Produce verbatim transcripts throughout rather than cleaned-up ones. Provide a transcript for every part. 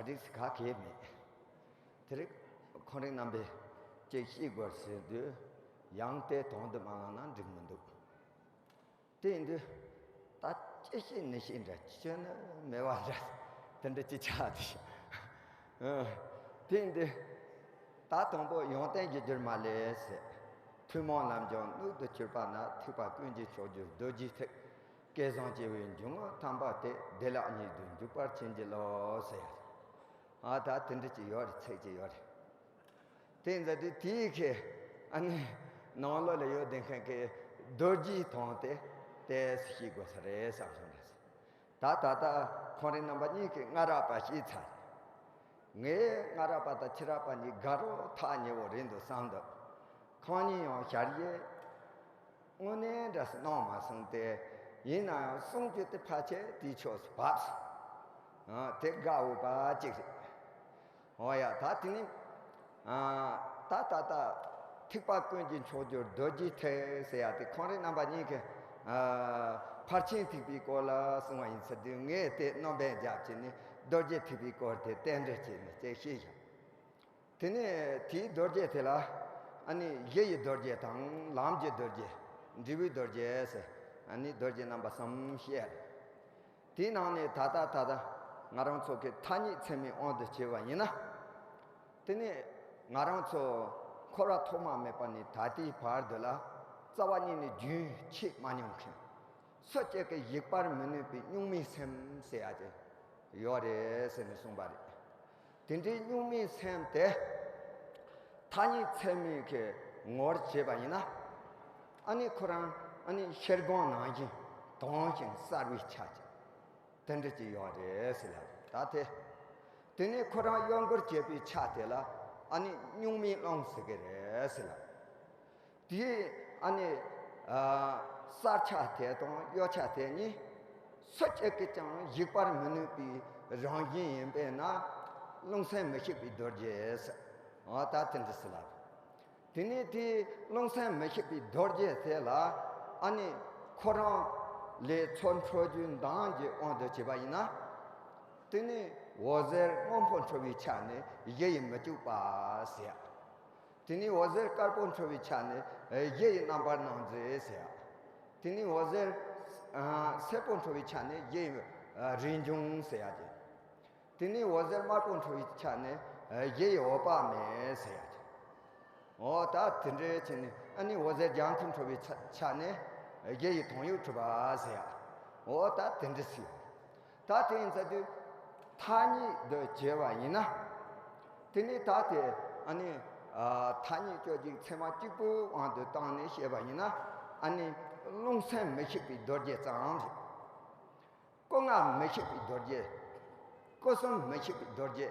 འགྲིག་སི་ག་གེ་མེད། དེ་རིང་ཁོང་རང་རྣམ་པས་ཅིག་ཤེས་དགོས་ཟེར་དུས་ཡང་དེ་དོན་དུ་མ་བླངས་ན་འགྲིག་མི་འདུག་དེ་ཡིན་དུས་ད་ཅི་ཤེས་ནི་ཤེས་འདྲ་ཅི་ནི་མེད་པ་འདྲ་དེ་འདྲ་ཅི་ཆགས་དེ། ཨ། དེ་ཡིན་དུས་ད་དང་པོ་ཡོན་ཏན་གྱི་རྒྱུར་མ་ལས་ཟེར། ཐུན་མོང་ལམ་སྦྱོང་སྣོད་དུ་གྱུར་པ་ན། ཐེག་པ་ཀུན་གྱི་མཆོག་གྱུར་རྡོ་རྗེའི་ཐིག་སྐལ་བཟང་སྐྱེ་བོའི་འཇུག་ངོགས་ཐམས་ཅད་དེ། བདེ་བླག་ཉིད་དུ་འཇུག་པར་བྱིན་གྱིས་རློབས་ཟེར། ཨ། ད་དེ་འདྲ་ཅིག་ཡོད་རེད། ཚིག་ཅིག་ཡོད་རེད། དེ་ཡིན་ཙང་དེ་དེའི་ཁའི་ཨ་ནི་ནང་ལོགས་ལ་ཡོད་བསྡད་མཁན་གྱི་རྡོ་རྗེའི་དོན་དེ་ཏོག་ཙམ་ཤེས་དགོས་ས་རེད་བསམ་སོང་། ད་ད་ལྟ་ཁོང་རང་རྣམ་པ་གཉིས་ཀྱིས་སྔ་རབས་པ་ཤེས་ཚར། ངས་སྔ་རབས་པ་དང་ཕྱི་རབས་པ་གཉིས་དགའ་རབ་ཐག་ཉེ་བོ་རེད་འདུག་བསམ་འདུག་ཁོང་གཉིས་ཡང་ཞལ་བཞེས་དངོས་གནས་འདྲ་སེ་གནང་མ་སོང་སྟེ། ཡིན་ན་ཡང་གསུང་རྒྱུ་དེ་ཕལ་ཆེར་དེའི་ཕྱོགས་སུ་བབས་སོང་། ཨ། དེ་དགའ་འོས་པ་གཅིག་རེད། འོ་ཡ། ད་དེ་ནི། ཨ། ད་ད་ད་ཐེག་པ་ཀུན་གྱི་མཆོག་གྱུར་རྡོ་རྗེའི་ཐིག་ཟེར་ཡ་དེ་ཁོང་རང་རྣམ་པ་གཉིས་ཀྱིས། ཨ། ཕར་ཕྱིན་ཐེག་པའི་སྐོར་ལ་གསུངས་པ་ཡིན་ཟེར་དུས། ངས་དེ་རྣམ་པར་འཇགས་བྱས་ནས་རྡོ་རྗེ་ཐེག་པའི་སྐོར་དེ་རྟེན་འབྲེལ་བྱས་ནས་ཅིག་ཤེས་བཞག་དེ་ནས་དེའི་རྡོ་རྗེ་དེ་ལ་ཨ་ནི་གཞི་ཡི་རྡོ་རྗེ་དང་། ལམ་གྱི་རྡོ་རྗེ། འབྲས་བུའི་རྡོ་རྗེ་ཟེར། ཨ་ནི་རྡོ་རྗེ་རྣམ་པ་གསུམ་བཤད། དེའི་ནང་ནས་ད་ལྟ་ད་ལྟ་ང་རང་ཚོ་གི་ཐ་སྙད་ཚད་མའི་དབང་དུ་བྱས་པ་ཡིན་ན། དེ་ནས་ང་རང་ཚོ་འཁོར་བ་ཐོག་མ་མེད་པ་ནས་ད་ལྟའི་བར་དུ་ལ་རྩ་བ་ཉིད་ནས་རྒྱུན་ཆད་མ་མྱོང་མཁན། སུ་གཅིག་གིས་གཞིག་པར་མི་ནུས་པའི་གཉུག་མའི་སེམས་ཟེར་ཡ་དེ་ཡོད་རེད་ཟེར་ནས་གསུངས་པ་རེད། དེ་འདྲའི་གཉུག་མའི་སེམས་དེ་ཐ་སྙད་ཚད་མའི་གི་ངོར་བྱས་པ་ཡིན་ན། ཨ་ནི་ཁོ་རང་ཨ་ནི་ཤེལ་སྒོང་ནང་བཞིན་དྭངས་ཤིང་གསལ་བའི་ཆ་ཅིག་དེ་འདྲ་ཅིག་ཡོད་རེད་ཟེར་ལབ། ད་དེ་དེ་ནས་ཁོ་རང་གཡོ་འགུལ་བྱེད་པའི་ཆ་དེ་ལ་ཨ་ནི་གཉུག་མའི་རླུང་ཟེར་གི་རེད་ཟེར་ལབ། དེའི་ཨ་ནི་ཨ་གསལ་ཆ་དེ་དང་གཡོ་ཆ་དེ་གཉིས་སུ་གཅིག་གིས་ཀྱང་གཞིག་པར་མི་ནུས་པའི་རང་བཞིན་ཡིན་པས་ན། རླུང་སེམས་མི་ཤིགས་པའི་རྡོ་རྗེ་ཟེར། འོ་ད་དེ་འདྲ་ཟེར་ལབ། དེ་ནས་དེའི་རླུང་སེམས་མི་ཤིགས་པའི་རྡོ་རྗེ་དེ་ལ་ཨ་ནི་ཁོ་རང་ལས་ཚོར་འཕྲོ་རྒྱུའི་མདངས་ཀྱི་དབང་དུ་བྱས་པ་ཡིན་ན། དེ་ནི་འོད་ཟེར་སྔོན་པོ་འཕྲོ་བའི་ཆ་ནི་གཞི་ཡི་མི་བཅུག་པ་ཟེར། དེ་ནས་འོད་ཟེར་དཀར་པོ་འཕྲོ་བའི་ཆ་ནས་གཞི་ཡི་རྣམ་པར་སྣང་མཛད་ཟེར། དེ་ནས་འོད་ཟེར་ཨ་སེར་པོ་འཕྲོ་བའི་ཆ་ནས་གཞི་ཡི་ཨ་རིན་འབྱུང་ཟེར་ཡ་དེ། དེ་ནས་འོད་ཟེར་དམར་པོ་འཕྲོ་བའི་ཆ་ནས་གཞི་ཡི་འོད་དཔག་མེད་ཟེར་ཡ་དེ། འོ་ད་དེ་འདྲའི་ཆ་ནས་ཨ་ནི་འོད་ཟེར་ལྗང་ཁུ་འཕྲོ་བའི་ཆ་ཆ་ནས་གཞི་ཡི་དོན་ཡོད་གྲུབ་པ་ཟེར་ཡ། འོ་ད་དེ་འདྲ་ཟེར། ད་དེ་ཡིན་ཙང་དུས་ཐ་སྙད་དུ་བྱས་པ་ཡིན་ན། དེ་ནས་ད་དེ་ཨ་ནི་ཨ་ཐ་སྙད་བཅོ་བརྒྱད་ཚད་མ་གཅིག་པུའི་དབང་དུ་བཏང་ནས་བཤད་པ་ཡིན་ན། ཨ་ནི་རླུང་སེམས་མི་ཤིགས་པའི་རྡོ་རྗེ་ཙམ་རེད། སྐུ་ལྔ་མི་ཤིགས་པའི་རྡོ་རྗེ། སྐུ་གསུམ་མི་ཤིགས་པའི་རྡོ་རྗེ།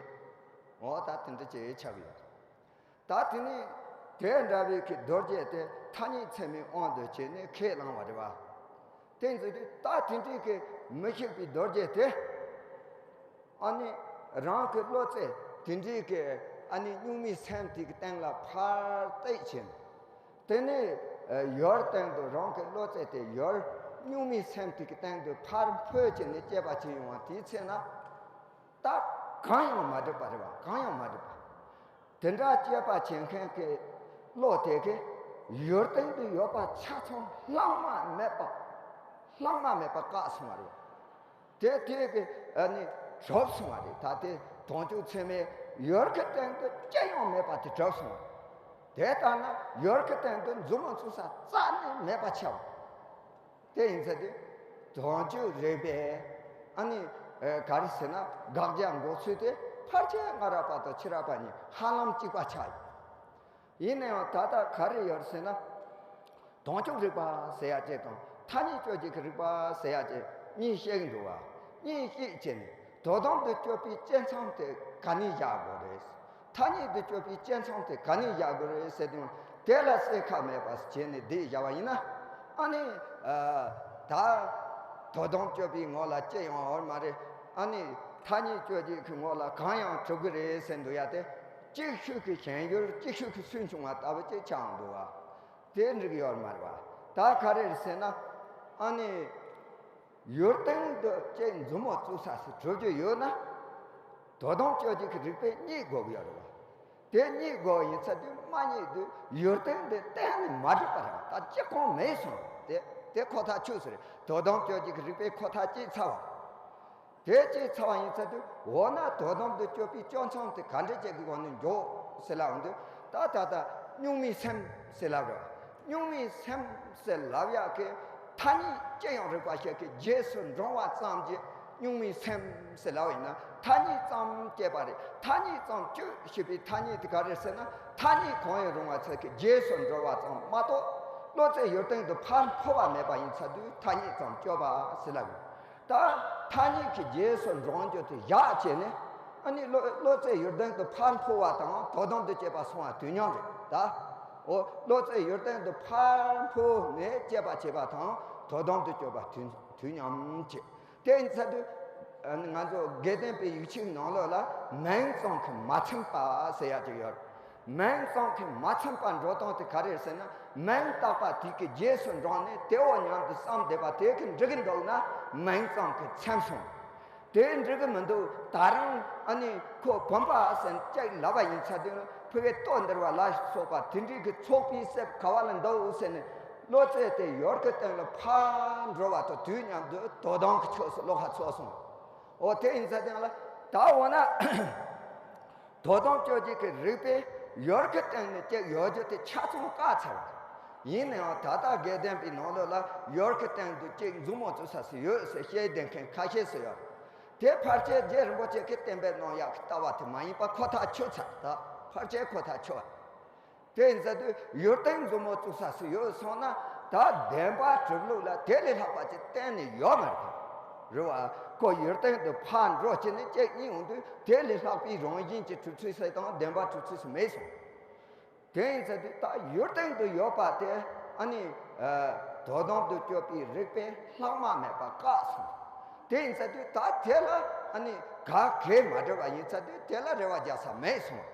འོ་ད་དེ་འདྲ་ཅིག་ཆགས་ཡོད། ད་དེ་ནས་དེ་འདྲ་བའི་གི་རྡོ་རྗེ་དེ་ཐ་སྙད་ཚད་མའི་དབང་དུ་བྱས་ནས་ཁས་བླངས་པ་རེད་བ། དེ་ཚོ་དེ་ད་དེ་འདྲའི་གི་མི་ཤིགས་པའི་རྡོ་རྗེ་དེ། ཨ་ནི་རང་གི་བློ་རྩེ་དེ་འདྲའི་གི་ཨ་ནི་གཉུག་མའི་སེམས་དེ་གི་སྟེང་ལ་ཕར་གཏད་བྱས་ནས། དེ་ནས་ཡུལ་སྟེང་དུ་རང་གི་བློ་རྩེ་དེ་ཡུལ་གཉུག་མའི་སེམས་དེ་གི་སྟེང་དུ་ཕར་འཕོས་བྱས་ནས་དཔྱད་པ་བྱེད་ཡོང་བ་དེའི་ཚེ་ན། ད་གང་ཡང་མ་གྲུབ་པ་རེད་བ། གང་ཡང་མ་གྲུབ་པ། དེ་འདྲ་དཔྱད་པ་བྱེད་མཁན་གྱི་བློ་དེ་གིས་ཡུལ་སྟེང་དུ་ཡོད་པ་ཆ་ཚང་ལྷག་མ་མེད་པ། ལྷག་མ་མེད་པ་བཀག་སོང་བ་རེད། དེ་དེ་གི་ཨ་ནི་གྲུབ་སོང་བ་རེད། ད་དེ་དོན་བཅུ་ཚད་མའི་ཡུལ་གྱི་སྟེང་དུ་ཅི་ཡང་མེད་པ་དེ་གྲུབ་སོང་བ་རེད། དེ་ལྟར་ན་ཡུལ་གྱི་སྟེང་དུ་མཛུབ་མོ་བཙུགས་ས་རྩ་ནས་མེད་པ་ཆགས་པ། དེ་ཡིན་ཚེ་དེ་དོན་བཅུ་རིག་པའི་ཨ་ནི་ཨ་ག་རེ་ཟེར་ན་དགག་བྱ་འགོག་ཚུལ་དེ་ཕལ་ཆེར་སྔ་རབས་པ་དང་ཕྱི་རབས་པ་གཉིས་ཧ་ལམ་གཅིག་པ་ཆགས་ཡོད། ཡིན་ན་ཡང་ད་ལྟ་ག་རེ་ཡོད་ཟེར་ན། དོན་བཅུ་རིག་པ་ཟེར་ཡ་ཅིག་དང་ཐ་སྙད་བཅོ་བརྒྱད་ཀྱི་རིག་པ་ཟེར་ཡ་ཅིག་གཉིས་བཤད་ཀྱི་འདུག་བ། གཉིས་བཤད་བྱས་ནས་དོ་དམ་དུ་གཅོད་པའི་བཅད་མཚམས་དེ་ག་ནས་བཞག་དགོས་རེད། ཐ་སྙད་དུ་གཅོད་པའི་བཅད་མཚམས་དེ་ག་ནས་བཞག་དགོས་རེད་ཟེར་དུས། དེ་ལ་གསལ་ཁ་མེད་པ་བྱས་ནས་འདི་བཞག་པ་ཡིན་ན། ཨ་ནི་ཨ་ད་དོ་དམ་གཅོད་པའི་ངོ་ལ་ཅི་ཡང་ཡོད་མ་རེད། ཨ་ནི་ཐ་སྙད་གཅོད་བྱེད་ཀྱི་ངོ་ལ་གང་ཡང་གྲུབ་ཀྱི་རེད་ཟེར་འདུག་ཡ་དེ། ཅིག་ཤོས་ཀྱི་ཞན་ཡུལ་ཅིག་ཤོས་ཀྱི་སུན་ཕྱུང་བ་ལྟ་བུ་ཅིག་ཆགས་འདུག་བ། དེ་འགྲིག་ཡོད་མ་རེད་བ། ད་ག་རེ་རེད་ཟེར་ན། ཨ་ནི་ཡུལ་སྟེང་དུ་ཅིག་མཛུབ་མོ་བཙུགས་ས་སུ་གྲུབ་རྒྱུ་ཡོད་ན། དོ་དམ་བཅོ་བརྒྱད་ཀྱི་རིགས་པས་རྙེད་དགོས་ཀྱི་ཡོད་རེད་བ། དེ་རྙེད་དགོས་ཡིན་ཚ་དུས་མ་རྙེད་དུས་ཡུལ་སྟེང་དུ་གཏན་ནས་མ་གྲུབ་པ་རེད་བ། ད་ཅི་གང་མེད་སོང་། དེ་དེ་ཁོ་ཐག་ཆོད་ཟེར། དོ་དམ་བཅོ་བརྒྱད་ཀྱི་རིགས་པས་ཁོ་ཐག་བཅད་ཚར་བ། དེ་བཅད་ཚར་བ་ཡིན་ཚ་དུས་འོ་ན་དོ་དམ་དུ་གྱུར་པའི་སྤྱོད་མཚམས་དེ་ག་འདྲ་ཅིག་གི་སྒོ་ནས་འཇོག་ཟེར་ལབ་འོང་དུས། ད་ད་ལྟ་གཉུག་མའི་སེམས་ཟེར་ལབ་རེད། གཉུག་མའི་སེམས་ཟེར་ལབ་ཡག་གི་ཐ་སྙད་ཅི་ཡང་རིག་པ་ཞིག་གི་རྗེས་སུ་འབྲང་བ་ཙམ་གྱིས་གཉུག་མའི་སེམས་ཟེར་ལབ་ཡིན་ན། ཐ་སྙད་ཙམ་སྐྱེས་པ་རེད། ཐ་སྙད་ཙམ་གྱུར་ཞེས་པའི་ཐ་སྙད་དེ་ག་རེ་ཟེར་ན། ཐ་སྙད་གང་ཡང་རུང་བ་ཚོ་གི་རྗེས་སུ་འགྲོ་བ་ཙམ་མ་གཏོགས། བློ་རྩེ་ཡུལ་སྟེང་དུ་ཕར་འཕོ་བ་མེད་པ་ཡིན་ཚ་དུས་ཐ་སྙད་ཙམ་སྐྱོབ་པ་ཟེར་ལབ་ཡོད། ད་ཐ་སྙད་ཀྱི་རྗེས་སུ་འབྲང་རྒྱུ་དེ་བཞག་བྱས་ནས། ཨ་ནི་བློ་བློ་རྩེ་ཡུལ་སྟེང་དུ་ཕར་འཕོ་བ་དང་དོ་དམ་དུ་བྱེད་པ་སོང་བ་དུས་མཉམ་རེད་ད། འོ་བློ་རྩེ་ཡུལ་སྟེང་དུ་ཕར་འཕོ་ནས་བྱེད་པ་བྱེད་པ་དང་དོ་དམ་དུ་བྱེད་པ་དུས་དུས་མཉམ་བྱེད། དེ་ཡིན་ཚ་དུས། ང་ཚོ་དགེ་ལྡན་པའི་ཡིག་ཆའི་ནང་ལོགས་ལ་མིང་ཙམ་གྱིས་མ་ཚིམ་པ་ཟེར་ཡག་ཅིག་ཡོད། མིང་ཙམ་གྱིས་མ་ཚིམ་པ་འགྲོ་སྟངས་དེ་ག་རེ་རེད་ཟེར་ན། མིང་བཏགས་པ་དེ་གི་རྗེས་སུ་འབྲངས་ནས་དེའོ་སྙམ་དུ་བསམ་བསྡད་པ་དེ་གི་འགྲིག་གི་འདུག་ན་མིང་ཙམ་གྱིས་ཚིམ་སོང་། དེ་འགྲིག་གི་མི་འདུག་ད་རང་ཨ་ནི་ཁོ་བུམ་པ་ཟེར་ཅིག་ལབ་པ་ཡིན་ཚ་དུས། ཕ་གིའི་ལྟོ་འདྲ་བ་ལ་སོགས་པ་དེ་འདྲའི་གི་ཚོགས་པའི་གསེབ་ག་བ་ལ་འདུག་ཟེར་ནས། བློ་རྩེ་དེ་ཡུལ་གྱི་སྟེང་ལ་ཕར་འགྲོ་བ་དང་དུས་མཉམ་དུ་དོ་དམ་གྱི་ཕྱོགས་སུ་བློ་ཁ་ཚུད་སོང་། འོ་དེ་ཡིན་ཚ་དུས་ལ་ད་འོ་ན། དོ་དམ་བཅོ་བརྒྱད་ཀྱི་རིགས་པས་ཡུལ་གྱི་སྟེང་ནས་ཅིག་ཡོད་རྒྱུ་དེ་ཆ་ཚང་བཀག་ཚར་བ། ཡིན་ནའང་ད་ལྟ་དགེ་ལྡན་པའི་ནང་ལོགས་ལ་ཡུལ་གྱི་སྟེང་དུ་ཅིག་མཛུབ་མོ་བཙུགས་ས་སུ་ཡོད་ཟེར་བཤད་བསྡད་མཁན་ཁ་ཤས་སུ་ཡོད། དེ་ཕལ་ཆེར་རྗེ་རིན་པོ་ཆེ་གིས་བསྟན་པའི་གནང་ཡག་གི་ལྟ་བ་དེ་མ་ཡིན་པ་ཁོ་ཐག་ཆོད་ཚར། ད་ཕལ་ཆེར་ཁོ་ཐག་ཆོད། དེ་ཡིན་ཚ་དུས་ཡུལ་སྟེང་མཛུབ་མོ་བཙུགས་ས་སུ་ཡོད་སོང་ན། ད་བདེན་པ་གྲུབ་ལུགས་ལ་དེ་ལས་ལྷག་པ་ཅིག་གཏན་ནས་ཡོད་མ་རེད། རེད་བ། ཁོ་ཡུལ་སྟེང་དུ་ཕར་འགྲོ་བྱས་ནས་ཅིག་གཉིད་འོང་དུས་དེ་ལས་ལྷག་པའི་རང་བཞིན་གྱི་གྲུབ་ཚུལ་ཟེར་དང་བདེན་པ་གྲུབ་ཚུལ་ཟེར་མེད་སོང་། དེ་ཡིན་ཚ་དུས་ད་ཡུལ་སྟེང་དུ་ཡོད་པ་དེ་ཨ་ནི་དོ་དམ་དུ་གྱུར་པའི་རིགས་པས་ལྷག་མ་མེད་པ་བཀག་སོང་། དེ་ཡིན་ཚ་དུས་ད་དེ་ལ་ཨ་ནི་ག་གེ་མ་འགྲོ་བ་ཡིན་ཚ་དུས་དེ་ལ་རེ་བ་རྒྱག་ས་མེད་སོང་།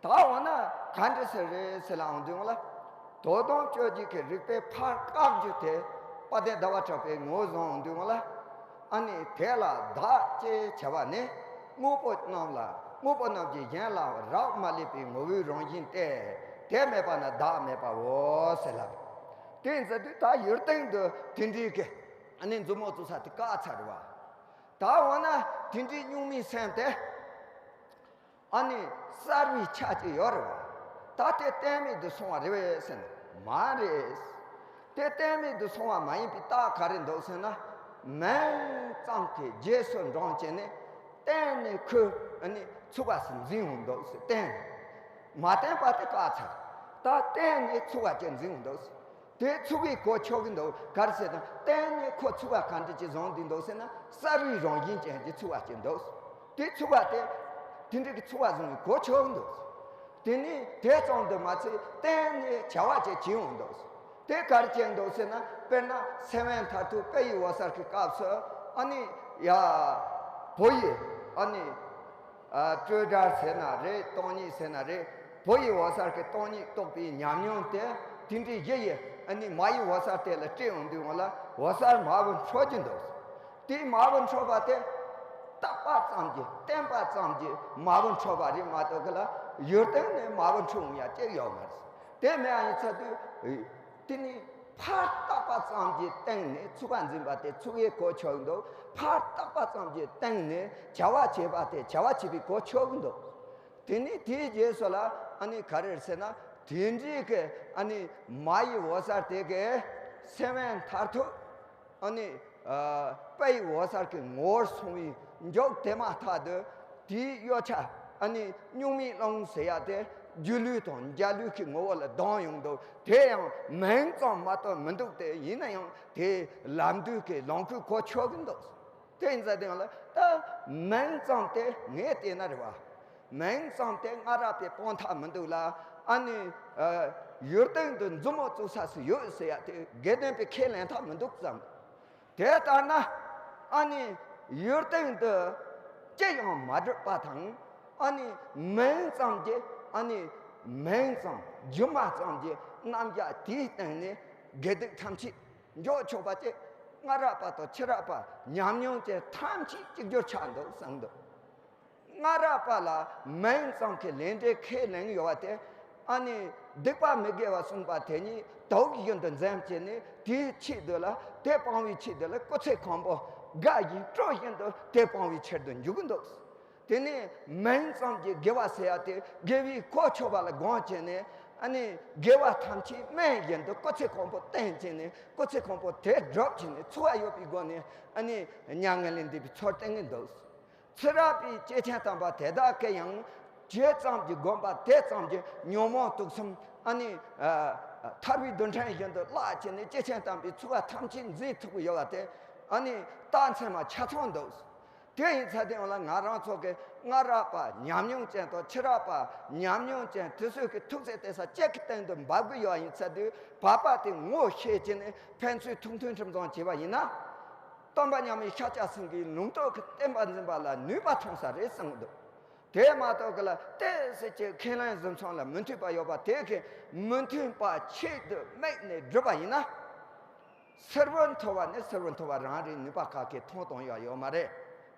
ད་འོ་ན་ག་འདྲ་ཟེར་རེད་ཟེར་ལབ་འོང་དུས་ལ། དོ་དམ་བཅོ་བརྒྱད་ཀྱི་རིགས་པས་ཕར་བཀག་རྒྱུ་དེ་དཔལ་ལྡན་ཟླ་བ་གྲགས་པས་ངོས་བཟུང་འོང་དུས་ལ། ཨ་ནི་དེ་ལ་བདག་ཅེས་བྱ་བ་ནི། དངོས་པོ་རྣམས་ལ་དངོས་པོ་རྣམས་ཀྱིས་གཞན་ལ་རག་མ་ལས་པའི་ངོ་བོའི་རང་བཞིན་ཏེ། དེ་མེད་པ་ན་བདག་མེད་པའོ་ཟེར་ལབ། དེ་ཡིན་ཚ་དུས་ད་ཡུལ་སྟེང་དུ་དེ་འདྲའི་གི་ཨ་ནི་མཛུབ་མོ་བཙུགས་ས་དེ་བཀག་ཚར་བ། ད་འོ་ན་དེ་འདྲའི་གཉུག་མའི་སེམས་དེ། ཨ་ནི་གསལ་བའི་ཆ་ཅིག་ཡོད་རེད་བ། ད་དེ་གཏན་མེད་དུ་སོང་བ་རེད་བས་ཟེར་ན་མ་རེད། དེ་གཏན་མེད་དུ་སོང་བ་མ་ཡིན་པའི་རྟགས་ག་རེ་འདུག་ཟེར་ན། མིང་ཙམ་གྱི་རྗེས་སུ་འབྲངས་བྱས་ནས་གཏན་ནས་ཁོ་ཨ་ནི་ཚུགས་པ་ཟེར་འཛིན་འོང་འདུག་ཟེར། གཏན་ནས་མ་བརྟེན་པ་དེ་བཀག་ཚར། ད་གཏན་ནས་ཚུགས་པ་ཅིག་འཛིན་འོང་འདུག་ཟེར། དེ་ཚུགས་ཀྱི་གོ་ཆོད་ཀྱི་འདུག་ག་རེ་ཟེར་ན་གཏན་ནས་ཁོ་ཚུགས་པ་ག་འདྲ་ཅིག་བཟུང་བསྡད་འདུག་ཟེར་ན་གསལ་བའི་རང་བཞིན་ཅན་གྱི་ཚུགས་པ་ཅིག་འདུག་དེ་ཚུགས་པ་དེ་དེ་འདྲ་གི་ཚུགས་པ་བཟུང་བའི་གོ་ཆོད་ཀྱི་འདུག་དེ་ནས་དེ་ཙམ་དུ་མ་ཚད་གཏན་ནས་བྱ་བ་ཅིག་བྱེད་འོང་འདུག་དེ་ག་རེ་བྱེད་འདུག་ཟེར་ན། དཔེར་ན་སེ་བན་མཐར་ཐུག་དཔལ་ཡུལ་འོད་གསལ་གྱི་སྐབས་སུ་ཨ་ནི་ཡ་བོད་ཡིག་ཨ་ནི། ཨ་སྤྲོས་བྲལ་ཟེར་ན་རེད། སྟོང་ཉིད་ཟེར་ན་རེད། བོད་ཡིག་འོད་གསལ་གྱི་སྟོང་ཉིད་རྟོགས་པའི་ཉམས་མྱོང་དེ་དེ་འདྲའི་གཞི་ཡི་ཨ་ནི་མ་ཡི་འོད་གསལ་དེ་ལ་སྤྲད་འོང་དུས་ང་ལ་འོད་གསལ་མ་བུ་འཕྲོད་ཀྱི་འདུག་དེའི་མ་བུ་འཕྲོད་པ་དེ་བཏགས་པ་ཙམ་གྱིས་བརྟེན་པ་ཙམ་གྱིས་མ་བུ་འཕྲོད་པ་རེད་མ་གཏོགས་གི་ལ་ཡུལ་སྟེང་ནས་མ་བུ་འཕྲོད་འོང་ཡ་ཅིག་ཡོད་མ་རེད། དེ་མེད་ཡ་ཡིན་ཚ་དུས། དེ་ནི་ཕར་བཏགས་པ་ཙམ་གྱི་སྟེང་ནས་ཚུགས་པ་འཛིན་པ་དེ་ཚུགས་ཡས་གོ་ཆོད་འདུག་ཕར་བཏགས་པ་ཙམ་གྱི་སྟེང་ནས་བྱ་བ་བྱེད་པ་དེ་བྱ་བ་བྱེད་པའི་གོ་ཆོད་འདུག་དེ་ནི་དེའི་རྗེས་སུ་ལ་ཨ་ནི་ག་རེ་ཟེར་ན་དེ་འདྲའི་གི་ཨ་ནི་མ་ཡི་འོད་གསལ་དེ་གི་སེམས་དབེན་མཐར་ཐུག་ཨ་ནི་ཨ་དཔལ་ཡུལ་འོད་གསལ་གྱི་ངོ་བོར་སོང་བའི་མཇུག་དེ་མ་ཐག་ཏུ་དེའི་གཡོ་ཆ་ཨ་ནི་གཉུག་མའི་རླུང་ཟེར་ཡ་དེ་སྒྱུ་ལུས་དང་འཇའ་ལུས་ཀྱི་ངོ་བོ་ལ་ལྡང་ཡོང་འདུག་དེ་ཡང་མིང་ཙམ་མ་གཏོགས་མི་འདུག་དེ་ཡིན་ན་ཡང་དེ་ལམ་དུས་ཀྱི་ལོངས་སྐུའི་གོ་ཆོད་ཀྱི་འདུག་དེ་ཡིན་ཙང་དེ་ཡང་ལ་ད་མིང་ཙམ་དེ་ངས་བལྟས་ན་རེད་བ། མིང་ཙམ་དེ་སྔ་རབས་པས་སྤང་ཐབས་མི་འདུག་ལ། ཨ་ནི་ཨ་ཡུལ་སྟེང་དུ་མཛུབ་མོ་བཙུགས་ས་སུ་ཡོད་ཟེར་ཡ་དེ་དགེ་ལྡན་པས་ཁས་ལེན་ཐབས་མི་འདུག་བསམ། དེ་ལྟར་ན་ཨ་ནི་ཡུལ་སྟེང་དུ་ཅི་ཡང་མ་གྲུབ་པ་དང་། ཨ་ནི་མིང་ཙམ་གྱི་ཨ་ནི་མིང་ཙམ་སྒྱུ་མ་ཙམ་གྱི་རྣམ་གཞག་དེའི་སྟེང་ནས་དགེ་སྡིག་ཐམས་ཅད་འཇོག་ཆོག་པ་ཅིག་སྔ་རབས་པ་དང་ཕྱི་རབས་པ་ཉམས་མྱོང་ཅན་ཐམས་ཅད་གཅིག་གྱུར་ཆགས་འདུག་བསམ་འདུག་སྔ་རབས་པ་ལ་མིང་ཙམ་གྱི་ལས་འབྲས་ཁས་ལེན་ཡོད་པ་དེ། ཨ་ནི་སྡིག་པ་མི་དགེ་བ་གསུམ་པ་དེ་ཉིད་དུག་བཞིན་དུ་འཛེམ་བྱས་ནས། དེའི་ཆེད་དུ་ལ་དེ་སྤང་བའི་ཆེད་དུ་ལ་སྐུ་ཚེ་གང་པོ་དགའ་བཞིན་སྤྲོ་བཞིན་དུ་དེ་སྤང་བའི་ཕྱིར་དུ་འཇུག་གི་འདུག། དེ་ནས་མིང་ཙམ་གྱི་དགེ་བ་ཟེར་ཡ་དེ་དགེ་བའི་གོ་ཆོད་པ་ལ་དགོངས་བྱས་ནས། ཨ་ནི་དགེ་བ་ཐམས་ཅད་སྨན་བཞིན་དུ་སྐུ་ཚེ་གང་པོ་བསྟེན་བྱས་ནས། སྐུ་ཚེ་གང་པོ་དེ་སྒྲུབ་བྱས་ནས། འཚོ་བ་ཡོད་པའི་སྒོ་ནས་ཨ་ནི་མྱ་ངན་ལས་འདས་པའི་ཚུལ་བསྟན་གྱི་འདུག། ཚེ་རབས་པའི་སྐྱེས་ཆེན་དམ་པ་དེ་དག་གིས་ཡང་བྱས་ཙམ་གྱི་སྒོམ་པ་དེ་ཙམ་གྱིས་ཉོན་མོངས་དུག་གསུམ་ཨ་ནི་ཨ་ཐར་པའི་རྡུལ་ཕྲན་བཞིན་དུ་བརླག་བྱས་ནས། སྐྱེས་ཆེན་དམ་པའི་ཚོགས་ཐམས་ཅད་འཛིན་ཐུབ་ཀྱི་ཡོད་པ་དེ་ཨ་ནི་རྟགས་མཚན་མ་ཆ་ཚང་འདུག། དེ་ཡིན་ཚེ་དེ་ཡང་ལ་ང་རང་ཚོ་གི་སྔ་རབས་པ་ཉམས་མྱོང་ཅན་དང་ཕྱི་རབས་པ་ཉམས་མྱོང་ཅན་དེ་ཚོས་གི་ཐུགས་བརྩེ་དེ་ས་གཅིག་གི་སྟེང་དུ་འབབ་གི་ཡོད་པ་ཡིན་ཚེ། དེ་བབ་པ་དེ་ངོ་ཤེས་བྱས་ནས་ཕན་ཚུན་ཐུགས་མཐུན་ཁྲིམས་གཙང་བྱས་པ་ཡིན་ན། སྟོན་པ་མཉམ་མེད་ཤཱཀྱ་སེང་གེའི་ལུང་རྟོགས་ཀྱི་བསྟན་པ་འཛིན་པ་ལ་ནུས་པ་ཐོན་ས་རེད་བསམ་གི་འདུག། དེ་མ་གཏོགས་གི་ལ་ཏོག་ཙམ་ཅིག་ཁས་ལེན་གཟུང་འཛིན་ལ་མི་མཐུན་པ་ཡོད་པ་དེ་གི་མི་མཐུན་པ་ཆེད་དུ་དམིགས་ནས་བསྒྲུབས་པ་ཡིན་ན། གསེར་བུམ་ཐོབ་པ་ནི་གསེར་བུམ་ཐོབ་པ་རང་རེད། ནུས་པ་ག་གེ་ཐོན་གཏོང་ཡ་ཡོད་མ་རེད།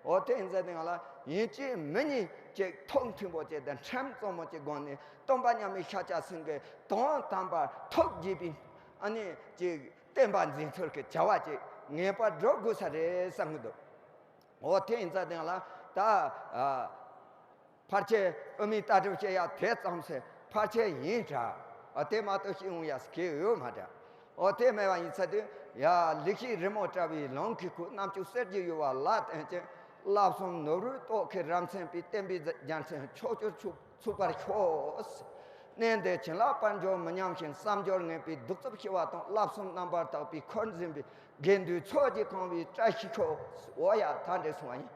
འོ་དེ་ཡིན་ཚེ་དེ་ཡང་ལ་ཡིན་གཅིག་མིན་གཉིས་ཅིག་ཐུགས་མཐུན་པོ་ཅིག་དང་ཁྲིམས་གཙང་མོ་ཅིག་བསྒོམས་ནས། སྟོན་པ་མཉམ་མེད་ཤཱཀྱ་སེང་གེ་དོན་དམ་པར་ཐུགས་དགྱེས་པའི་ཨ་ནི་ཅིག་བསྟན་པ་འཛིན་ཚུལ་གྱི་བྱ་བ་ཅིག་ངེས་པར་བསྒྲུབ་དགོས་ས་རེད་བསམ་གི་འདུག། འོ་དེ་ཡིན་ཙང་དེ་ཡང་ལ་ད་ཨ་ཕལ་ཆེར་དབུ་མའི་ལྟ་གྲུབ་བཤད་ཡ་དེ་ཙམ་ཟེར་ཕལ་ཆེར་ཡིན་དྲ། ཨ་དེ་མ་གཏོགས་ཤེས་འོང་ཡ་ཟེར་གི་ཡོད་མ་དྲ། འོ་དེ་མེད་པ་ཡིན་ཙང་དེ་ཡ་ལེགས་བཤད་རི་མོ་བཀྲ་བའི་ལུང་གི་ཁུག། རྣམ་དཔྱོད་གསེར་གྱི་ཡུ་བ་ལ་བརྟེན་ཅིང་། བསླབ་གསུམ་ནོར་བུའི་ཏོག་གི་རབ་མཚན་པའི། བསྟན་པའི་རྒྱལ་མཚན་ཕྱོགས་བཅུར་ཚུགས་པར་ཤོག། གནས་འདིར་བྱིན་རླབས་དཔལ་འབྱོར་མི་ཉམས་ཤིང་། བསམ་སྦྱོར་ངན་པའི་གདུག་རྩུབ་ཞི་བ་དང་། བསླབ་གསུམ་རྣམ་པར་དག་པའི་འཁོར་འཛིན་པའི། དགེ་འདུན་ཚོགས་ཀྱིས་གང་བའི་བཀྲ་ཤིས་ཤོག། འོ་ཡ་ད་འདྲ་སོང་བ་ཡིན།